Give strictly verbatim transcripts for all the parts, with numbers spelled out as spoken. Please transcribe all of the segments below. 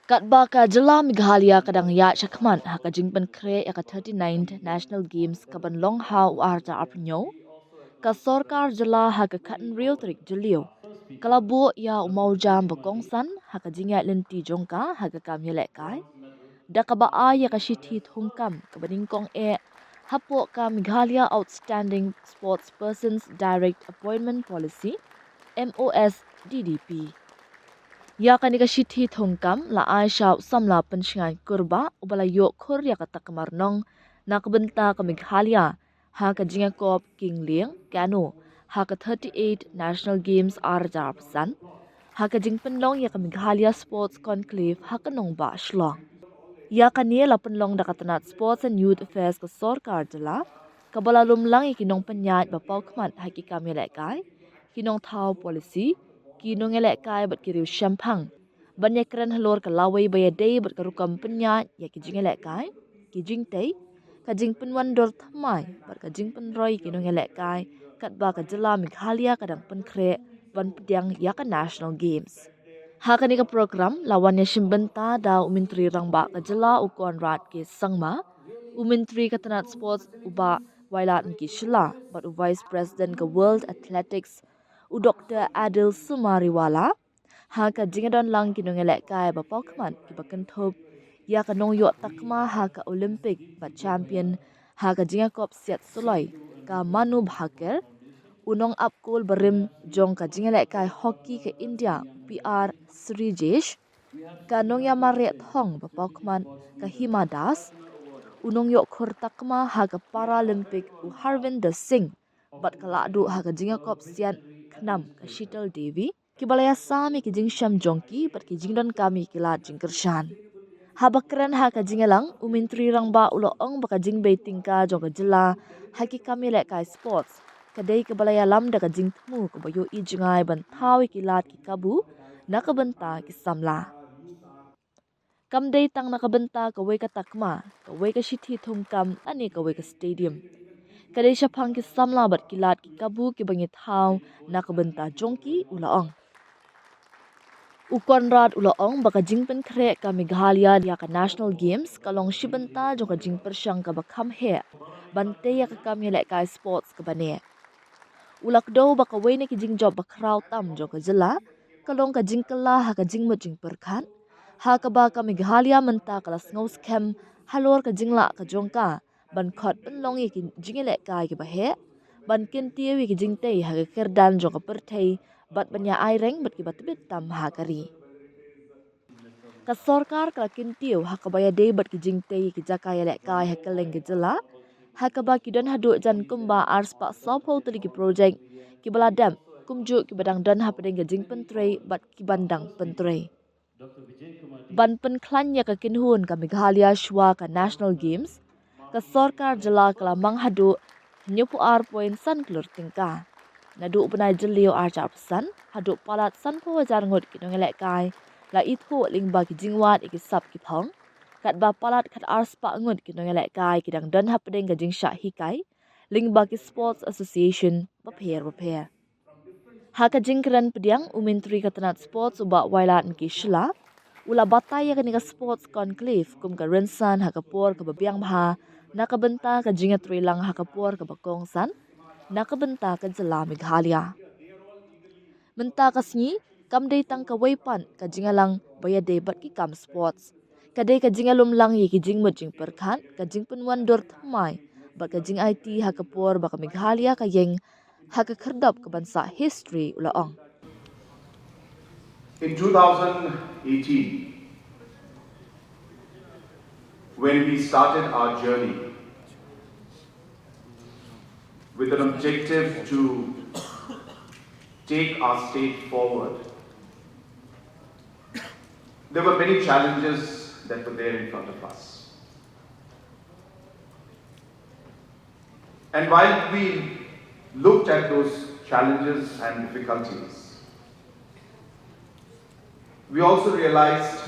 Katba ka jylla Meghalaya ka dang ïaid shakhmat ha ka jingpynkhreh ïa ka thirty-ninth National Games ka ban long ha u ar hajar arphew hynñiew, ka sorkar jylla ha ka khathynriew tarik Jylliew ka la buh ïa u mawjam ba kongsan ha ka jingïaid lynti jong ka ha ka kam ïalehkai da kaba ai ïa ka shithi thungkam kaba nyngkong eh hapoh ka Meghalaya Outstanding Sportspersons Direct Appointment Policy, M O S D D P. Ïa kane ka shithi thungkam la ai sha u samla Pynshngaiñ Kurbah uba la ïoh khur ïa ka takma rnong na ka bynta ka Meghalaya ha ka jingïakop King Lieng Kano ha ka thirty-eight National Games ar hajar arphew san ha ka jingpynlong ïa ka Meghalaya Sports Conclave ha ka nongbah Shillong. Ïa kane la pynlong da ka tnat Sports and Youth Affairs ka sorkar jylla, kaba la lum lang ïa ki nongpynïaid ba paw khmat ha ki kam ïalehkai, ki nongthaw policy, ki nongïalehkai bad ki riewshemphang ban ïakren halor ka lawei ba ïadei bad ka rukom pynïaid ïa ki jingïalehkai, ki jingtei, ka jingpynwandur thymmai bad ka jingpynroi ïa ki nongïalehkai katba ka jylla Meghalaya ka dang pynkhreh ban pdiang ïa ka National Games. Ha kane ka program la wan ïashim bynta da u Myntri Rangbah ka jylla u Conrad K Sangma, u Myntri ka tnat Sports u Bah Wailadmiki Shylla bad u Vice President ka World Athletics u Doktor Adil Sumariwala, ha ka jingdon lang ki nongïalehkai ba paw khmat kiba kynthup ïa ka nongïoh takma ha ka Olympic bad champion ha ka jingïakop siat suloi ka Manu Bhaker, u nongap kol barim jong ka jingïalehkai hockey ka India P R Srijesh, ka nongïamareh thong ba paw khmat ka Hima Das, u nongïoh khur takma ha ka Paralympic u Harvinder Singh bad ka lahduh ha ka jingïakop siat khnam ka Shital Devi, kiba la ïasam ïa ki jingshem jong ki bad ki jingdonkam ïa ki lad jingkyrshan. Haba kren ha ka jingïalang, u Myntri Rangbah u la ong ba ka jingbei tyngka jong ka jylla ha ki kam ïalehkai sports ka dei kaba la ïalam da ka jingthmu kaba ïohi jngai ban thaw ïa ki lad ki kabu na ka bynta ki samla. Kam dei tang na ka bynta kawei ka takma, kawei ka shithi thungkam lane kawei ka stadium. Ka dei shaphang ki samla bad ki lad ki kabu kiba ngi thaw na ka bynta jong ki, u la ong. U Conrad u la ong ba ka jingpynkhreh ka Meghalaya ïa ka National Games ka long shi bynta jong ka jingpyrshang kaba kham heh ban tei ïa ka kam ïalehkai sports kaba neh. U la kdew ba kawei na ki jingjop ba khraw tam jong ka jylla ka long ka jingkylla ha ka jingmut jingpyrkhat, ha kaba ka Meghalaya mynta ka la sngewskhem halor ka jinglah ka jong ka ban khot pynlong ïa ki jingïalehkai kiba heh, ban kyntiew ïa ki jingtei ha ka kyrdan jong ka pyrthei bad ban ïa ai reng bad kiba tbit tam ha ka ri. Ka sorkar ka la kyntiew ha kaba ïadei bad ki jingtei ïa ki jaka ïalehkai ha kylleng ka jylla, ha kaba ki don haduh jan kumba arspah sawphew tylli ki project kiba la dep, kumjuh kiba dang don hapdeng ka jingpyntrei bad kiban dang pyntrei. Ban pynkhlaiñ ïa ka kynhun ka Meghalaya shuwa ka National Games, ka sorkar jylla ka la mang haduh hynñiewphew ar point san klur tyngka. Naduh u bnai Jylliew ar hajar arphew san haduh palat sanphew hajar ngut ki nongïalehkai la ithuh lyngba ki jingwad ïa ki sap ki phong, katba palat khatar spah ngut ki nongïalehkai ki dang don hapdeng ka jingshah hikai lyngba ki sports association bapher bapher. Ha ka jingkren pdiang, u Myntri ka tnat Sports u Bah Wailadmiki Shylla u la batai ïa kane ka Sports Conclave kum ka rynsan ha ka por kaba biang bha na ka bynta ka jingïatreilang ha ka por kaba kongsan na ka bynta ka jylla Meghalaya. Mynta ka sngi kam dei tang kawei pat ka jingïalang ba ïadei bad ki kam sports. Ka dei ka jingïalum lang ïa ki jingmut jingpyrkhat, ka jingpynwandur thymmai bad ka jingaiti ha ka por ba ka Meghalaya ka ïeng ha ka khyrdop kaban sah history, u la ong. In two thousand eighteen, when we started our journey with an objective to take our state forward, there were many challenges that were there in front of us. And while we looked at those challenges and difficulties, we also realized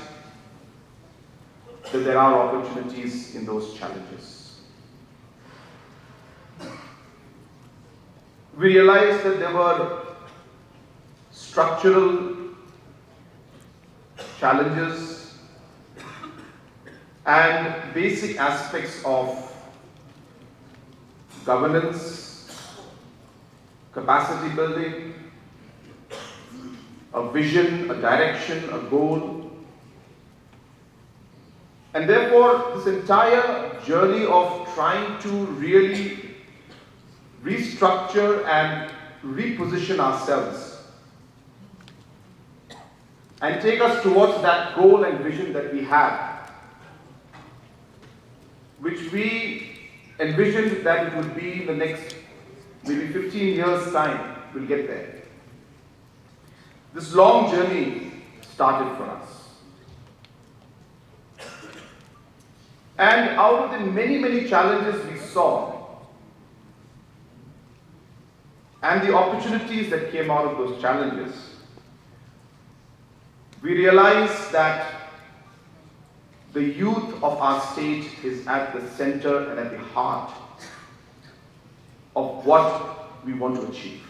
that there are opportunities in those challenges. We realized that there were structural challenges and basic aspects of governance, capacity building, a vision, a direction, a goal. And therefore, this entire journey of trying to really restructure and reposition ourselves and take us towards that goal and vision that we have, which we envisioned that it would be in the next maybe fifteen years' time, we'll get there. This long journey started for us. And out of the many, many challenges we saw, and the opportunities that came out of those challenges, we realized that the youth of our state is at the center and at the heart of what we want to achieve.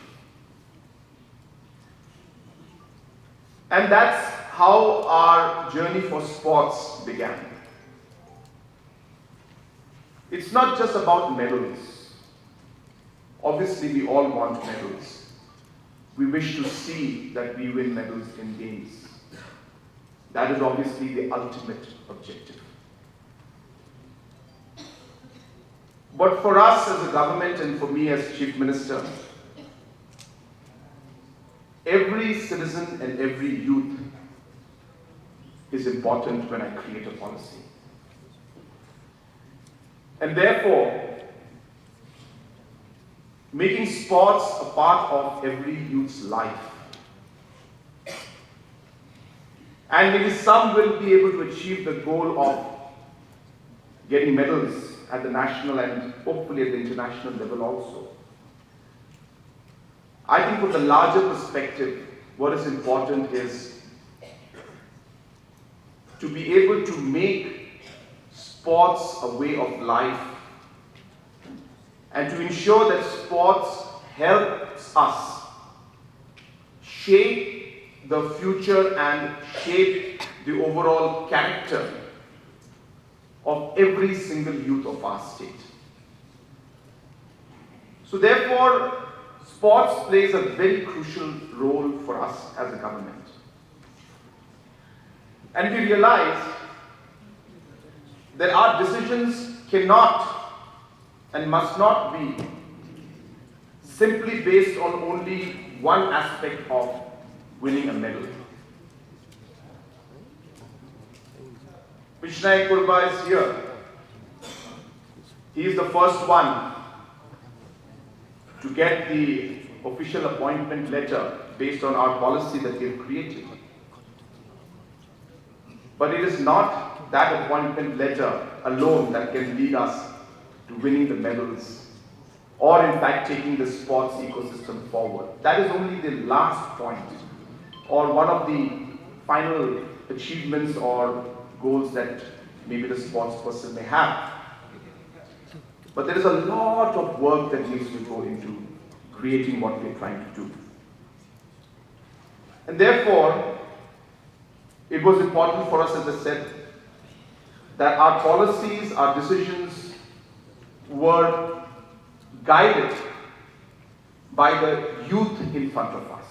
And that's how our journey for sports began. It's not just about medals. Obviously, we all want medals. We wish to see that we win medals in games. That is obviously the ultimate objective. But for us as a government and for me as Chief Minister, every citizen and every youth is important when I create a policy. And therefore, making sports a part of every youth's life. And maybe some will be able to achieve the goal of getting medals at the national and hopefully at the international level also. I think from the larger perspective, what is important is to be able to make sports a way of life and to ensure that sports helps us shape the future and shape the overall character of every single youth of our state. So therefore, sports plays a very crucial role for us as a government. And we realize that our decisions cannot and must not be simply based on only one aspect of winning a medal. Vishnay Kurba is here. He is the first one to get the official appointment letter based on our policy that we have created. But it is not that appointment letter alone that can lead us to winning the medals or, in fact, taking the sports ecosystem forward. That is only the last point or one of the final achievements or goals that maybe the sports person may have. But there is a lot of work that needs to go into creating what we're trying to do. And therefore, it was important for us, as I said, that our policies, our decisions were guided by the youth in front of us.